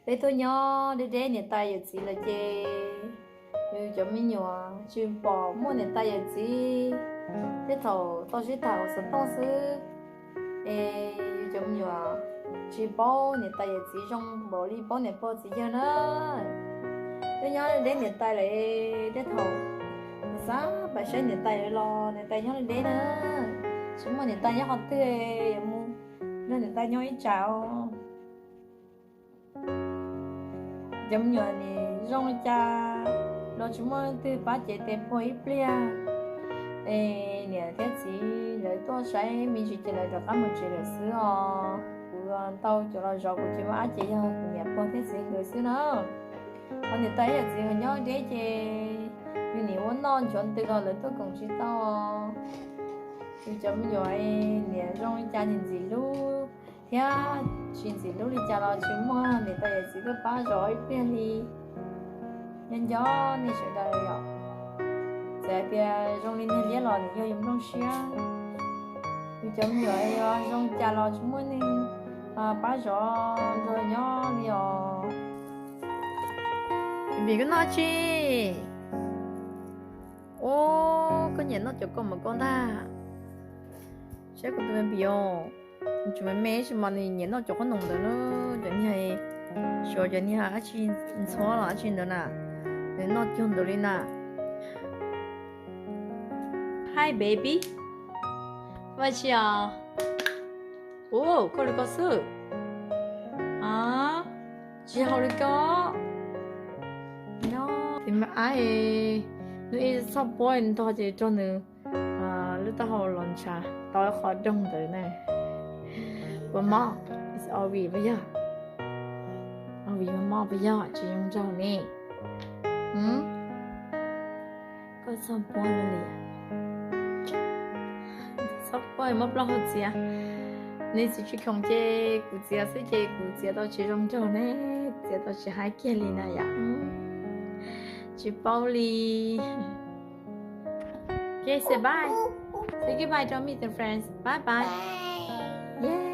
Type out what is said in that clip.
Peb tuaj nyob deb deb niam tais yawm txiv lawm ces yus cov me nyuam tsis pom muaj niam tais yawm txiv, tej thaum tau sib tham hauv xov tooj xwb. Es yus cov me nyuam tsis paub niam tais yawm txiv zoo npaum li paub niam pog txiv yawg na. Tuaj nyob deb niam tais lawm, tej thaum xav pab saib niam tais los niam tais nyob deb na, tsis muaj niam tais nyob qhov twg, yuav mus nrog niam tais nyob ib tsam os. Cov me nyuam nim zoo li cas los tsis muaj leej twg pab cev tes puag ib pliag. Es niam thiab txiv lawv tuaj saib me ntsis ces lawv rov qab mus tsev lawm xwb os. Kuv ntau cov los zov kuv ces muaj ab ces yog kuv niam pog thiab txiv nkawd xwb na. Ho niam tais yawm txiv nkawd nyob deb ces yus nim ua noj nchuav ntws los lawv tuaj koom tsis tau. Yus cov me nyuam niam zoo li cas nim ntxim hlub thiab tsis ntxim hlub li cas los tsis muaj niam tais yawm txiv tuaj pab zov ib pliag li. Nyob nco nej sawv daws yom, txawm hais tias zoo li niag liab los nws yog yus nplooj siab. Yus cov me nyuam yog zoo cas los tsis muaj neeg pab zov nrog nyob li os. Baby, koj noj tsi? Ub, koj nyiam noj cov kaus mom koj ntag. Saib kuv tus baby os, tsis me me sis mas nws nyiam noj cov qhob noom ntawd na. Cov niag, suav cov niag dab tsi ntxhuab los dab tsi ntawd na, nws noj cuag ntawd li na. Hi baby. Ua tsi os? Ub, koj li ko xwb. A, tsis haus li ko. Nyob tiv me ab, nws ib txhoj puab ntog ces rau nws lub taub hau los ntshav tau qhov doog ntawd na. Puas mob? Is Ovi puas yog? Ovi mob puas yog? Tsis zoo nraug ne. Koj txhoj puab li, txhoj puab muab plaub hau txiav. Nws txiv tsis khoom ces kuv txiav xwb ces kuv txiav tau tsis zoo nraug ne, txiav tau tsis haib kiag li na yom. Tsis paub li. Okay, say bye. Say goodbye to meet the friends. Bye bye.